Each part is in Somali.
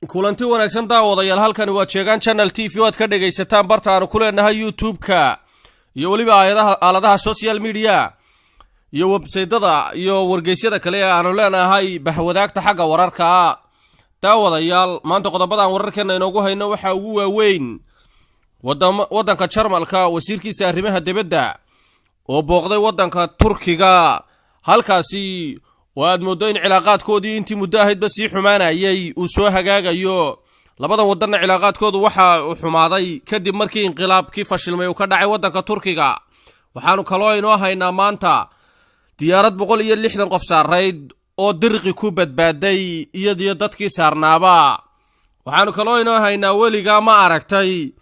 Kulanti wanaagsan, daawadayaal. Halkani waa Jeegaan Channel TV oo aad ka dhegaysataan barta aanu ku leenahay YouTube-ka iyo weliba aayadaha aaladaha social media iyo websaytada iyo wargeysyada kale ee aanu leenahay bahwadaagta xagga wararka. Daawadayaal, maanta qodobadaan wararkeena inoogu hayno waxaa ugu waaweyn waddanka Jarmalka wasiirkiisa arrimaha dibadda oo booqday waddanka Turkiga, halkaasi oo aad mooddo in cilaaqaadkoodii intii muddo ahaydba sii xumaanayay uu soo hagaagayo. Labada waddanna cilaaqaadkoodu waxa uu xumaaday kadib markii inqilaabkii fashilmay uu ka dhacay waddanka Turkiga. Waxaanu kaloo inoo haynaa maanta diyaarad 160 qof saarayd oo dirqi ku badbaaday iyadiyo dadkii saarnaaba. Waxaanu kaloo inoo haynaa, weligaa ma aragtay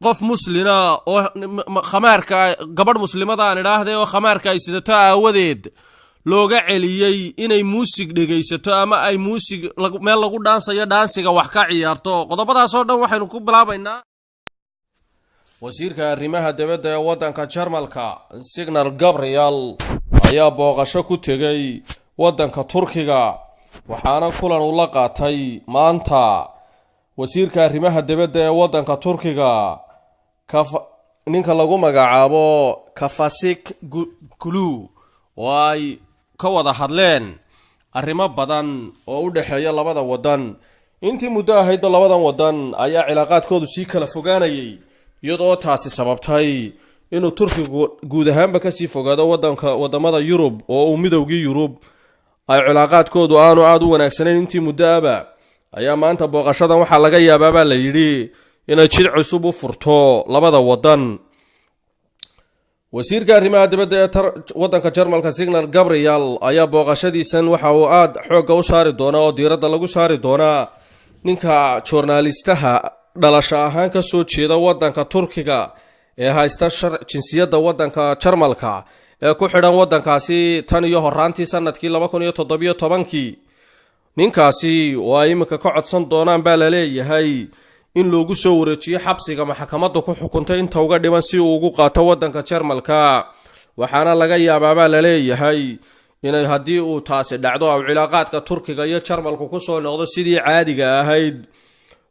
qof muslina oo khamaarka, gabadh muslimada aan idhaahday, oo khamaarka ay sidato aawadeed looga celiyey inay muusig dhegaysato ama ay muusig meel lagu dhaansayo dhaansiga wax ka ciyaarto? Qodobadaasoo dhan waxaynu ku bilaabaynaa wasiirka arrimaha dibadda ee waddanka Jarmalka, Sigmar Gabriel, ayaa booqasho ku tegey waddanka Turkiga, waxaana kulan uu la qaatay maanta wasiirka arrimaha dibadda ee waddanka Turkiga, ninka lagu magacaabo Cavusoglu, oo ay ka wada hadleen arrimo badan oo u dhexeeya labada waddan. Intii muddo ahaydba labadan waddan ayaa cilaaqaadkoodu sii kala fogaanayay, iyadoo taasi sababtay inuu Turkigu guud ahaanba kasii fogaado wadanka wadamada Yurub, oo uu Midowgii Yurub ay cilaaqaadkoodu aanu aada u wanaagsanayn intii muddo aba. Ayaa maanta booqashadan waxaa laga yaabaa, baa la yidhi, inay jid cusub u furto labada waddan. Wasiirka arrimaha dibadda ee waddanka Jarmalka, Sigmar Gabriel, ayaa booqashadiisan waxa uu aada xoogga u saari doonaa oo diiradda lagu saari doonaa ninka joornaalistaha dhalasho ahaan ka soo jeeda waddanka Turkiga ee haysta jinsiyadda waddanka Jarmalka ee ku xidhan waddankaasi tan iyo horaantii sanadkii 2017-kii. Ninkaasi oo ay iminka ka codsan doonaan, baa la leeyahay, in loogu soo wareejiyo xabsiga maxkamadda ku xukuntay inta uga dhiman si uu ugu qaato waddanka Jarmalka. Waxaana laga yaabaa, baa la leeyahay, inay haddii uu taasi dhacdo aw cilaaqaadka Turkiga iyo Jarmalku kusoo noqdo sidii caadiga ahayd.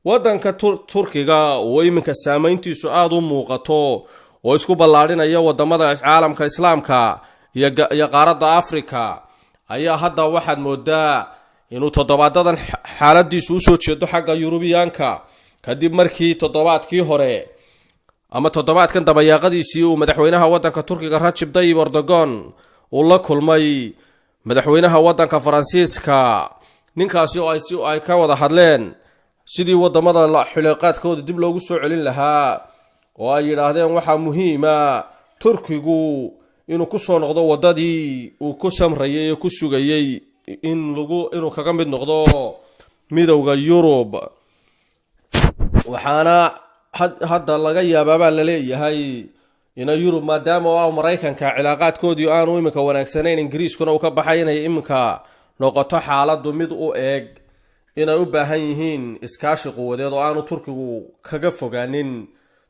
Waddanka Turkiga oo iminka saameyntiisu aada u muuqato oo isku ballaadhinaya wadamada caalamka Islaamka iyo qaaradda Africa ayaa hadda waxaad moodaa inuu toddobaadadan xaaladiisu usoo jeedo xagga Yurubiyaanka, kadib markii toddobaadkii hore ama toddobaadkan dabayaaqadiisii uu madaxweynaha waddanka Turkiga, Rajib Dayib Erdogan, uu la kulmay madaxweynaha waddanka Faransiiska, ninkaasi oo ay si ay ka wada hadleen sidii wadamada xileeqaadkooda dib loogu soo celin lahaa, oo ay yidhaahdeen waxaa muhiima Turkigu inuu kusoo noqdo waddadii uu ku samrayay ee ku sugayey in lagu inuu kaga mid noqdo Midowda Yurub. Waxaana hadda laga yaabaabaa laleeyahay ina Yurub, maadaama oo Maraykanka cilaaqaadkoodii aanu iminka wanaagsanayn, Ingiriiskuna uu ka baxay, inay iminka noqoto xaaladdu mid u eeg inay u baahan yihiin iskaashi quwadeed oo aanu Turkigu kaga fogaanin,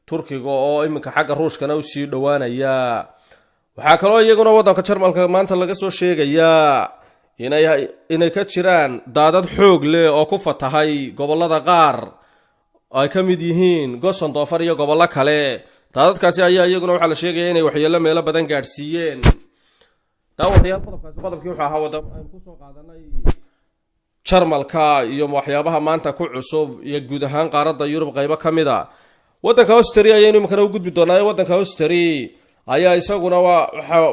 Turkiga oo iminka xagga Ruushkana usii dhowaanaya. Waxaa kaloo iyaguna waddanka Jarmalka maanta laga soo sheegayaa inay ka jiraan daadad xoog leh oo ku fatahay gobollada qaar ay ka mid yihiin Gosendorfer iyo gobollo kale. Daadadkaasi ayaa iyaguna waxaa la sheegaya inay waxyeello meelo badan gaadhsiiyeen. Daawadayaal, qodobkaasi qodobkii wuxuu ahaa wadda aynu kusoo qaadanay Jarmalka iyo waxyaabaha maanta ku cusub iyo guud ahaan qaaradda Yurub qaybo ka mid a. Waddanka Austria ayaynu iminkana u gudbi doonaa. Waddanka Austria ayaa isaguna waa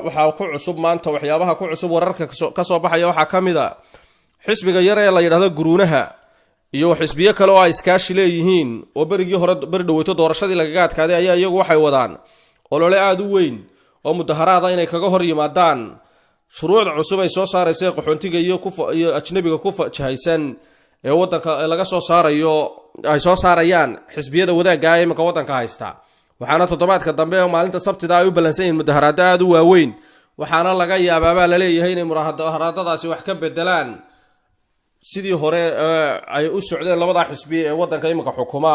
waxaa ku cusub maanta, waxyaabaha ku cusub wararka kasoo baxaya waxaa ka mid a xisbiga yar ee la yidhahdo Guruunaha iyo xisbiyo kale oo ay iskaashi leeyihiin oo berigii hore beri dhaweyto doorashadii lagaga adkaaday ayaa iyagu waxay wadaan olole aada u weyn oo mudaharaada inay kaga hor yimaadaan shuruucda cusub ay soo saaraysa ee qaxoontiga iyo ajnabiga ku fajahaysan ee wadanka laga soo saarayo, ay soo saarayaan xisbiyada wadaagga ah iminka waddanka haysta. Waxaana toddobaadka dambe oo maalinta Sabtida ay u ballansan yihiin mudaharaado aada u waaweyn, waxaana laga yaabaabaa laleeyahay inay mudaharaadadaasi wax ka bedelaan sidii hore ay u socdeen labada xisbi ee waddanka iminka xukuma.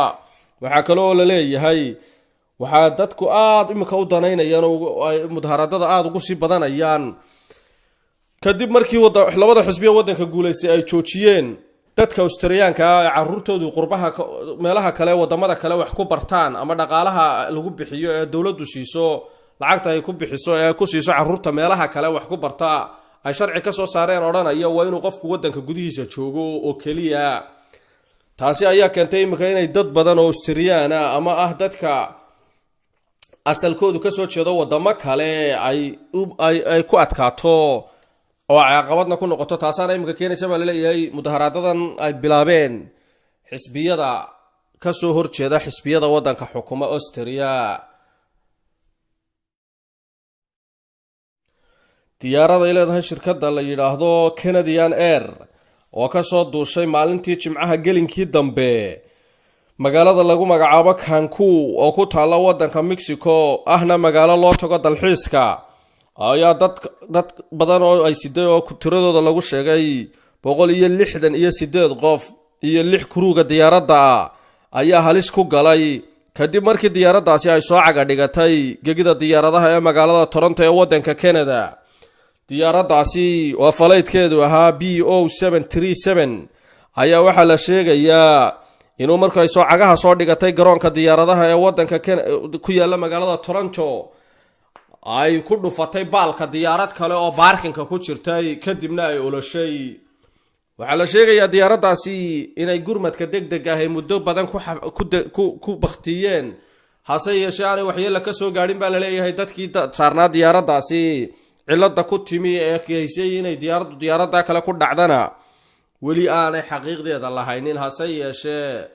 Waxaa kale oo la leeyahay waxaa dadku aada iminka u danaynayaan oo ay mudaharaadada aada ugu sii badanayaan kadib markii labada xisbi ee waddanka guulaystay ay joojiyeen Dadka Austriyaanka ah ee caruurtoodu qurbaha, meelaha kale, wadamada kale wax ku bartaan, ama dhaqaalaha lagu bixiyo ee dowladdu siiso, lacagta ay ku bixiso ee ku siiso caruurta meelaha kale wax ku barta, ay sharci ka soo saareen odhanaya waa inuu qofku wadanka gudihiisa joogo oo keliya. Taasi ayaa keentay iminka inay dad badan oo Austriyaana ama ah dadka asalkoodu kasoo jeedo wadamo kale ay ku adkaato oo caqabadna ku noqoto. Taasaana iminka keenaysa baa laleeyahay mudaharaadadan ay bilaabeen xisbiyada kasoo horjeeda xisbiyada wadanka xukuma Austria. Diyaarad ay leedahay shirkadda la yidhaahdo Canadian Air oo kasoo duushay maalintii Jimcaha gelinkii dambe magaalada lagu magacaabo Cancu oo ku taalla wadanka Mexico, ahna magaalo loo tago dalxiiska, ayaa dad badan oo ay siday oo tiradooda lagu sheegay 168 qof iyo 6 kuruuga diyaaradda ayaa halis ku galay kadib markii diyaaraddaasi ay soo caga dhigatay gegida diyaaradaha ee magaalada Toronto ee wadanka Canada. Diyaaraddaasi oo falaydkeedu ahaa BO ayaa waxaa la sheegayaa inuu marku ay soo cagaha soo dhigatay garoonka diyaaradaha ee wadanka ku yaala magaalada Toronto ay ku dhufatay baalka diyaarad kale oo baarkinka ku jirtay, kadibna ay oloshay. Waxaa la sheegayaa diyaaraddaasi inay gurmadka deg deg ah ay muddo badan ku baktiyeen, hase yeeshee aanay waxyeella ka soo gaadhin baa laleeyahay dadkii saarnaa diyaaraddaasi. Cilada ku timi ee geysay inay diyaaraddu diyaaradda kale ku dhacdana weli aanay xaqiiqdeeda lahaynin, hase yeeshee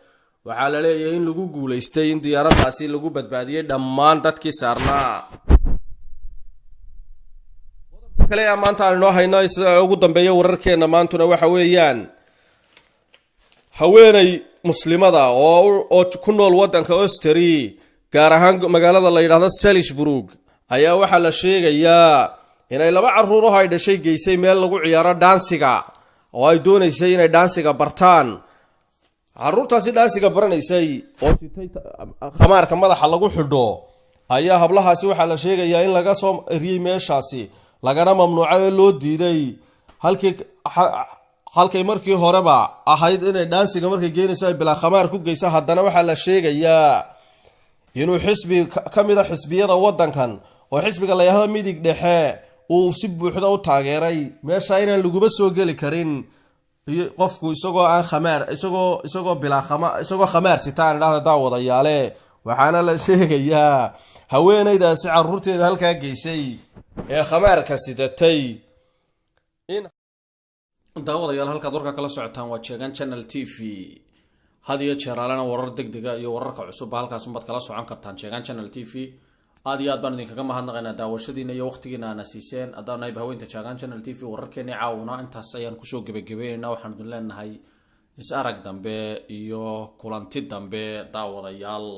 waxaa la leeyahay in lagu guulaystay in diyaaraddaasi lagu badbaadiyey dhammaan dadkii saarnaa. Qodobka kale ee maanta aan inoo hayno ugu dambeeya wararkeena maantuna waxa weeyaan haweeney muslimada oo ku nool wadanka Austria, gaar ahaan magaalada la yidhaahdo Salisburg, ayaa waxaa la sheegayaa inay 2 caruuraho ay dhashay geysay meel lagu ciyaaro dhaansiga oo ay doonaysay inay dhaansiga bartaan. Caruurtaasi dhaansiga baranaysay oo sitay khamaarka madaxa lagu xidho ayaa hablahaasi waxaa la sheegayaa in laga soo eriyey meeshaasi, lagana mamnuucay oo loo diiday, halkii halkay markii horeba ahayd inay dhaansiga markay geenayso ay bilaa khamaar ku geyso. Haddana waxaa la sheegayaa inuu xisbi ka mid a xisbiyada wadankan oo xisbiga la yidhaahdo midig dhexe uu si buuxda u taageeray meesha inaan laguba soo geli karin qofku isagoo aan khamaar, isagoo bilaa khama, isagoo khamaar sitaan idhahda. Daawadayaale, waxaana la sheegayaa haweenaydaasi caruurteeda halkaa geysay ee khamaarka sidatay in. Daawadayaal, halkaad warka kala socotaan waa Jeegan Channel TV. Had iyo jeeraalena warar degdega iyo wararka cusubba halkaas unbaad kala socon kartaan Jeegan Channel TV. Aad iyo aad baan idinkaga mahadnaqaynaa daawashadiina iyo waqtigiina aana siiseen haddaan nahay haweenta Jeegan Channel TV. Wararkeeni caawuna intaas ayaan kusoo gebagabeynayna. Waxaan idin leenahay is arag dambe iyo kulanti dambe, daawadayaal.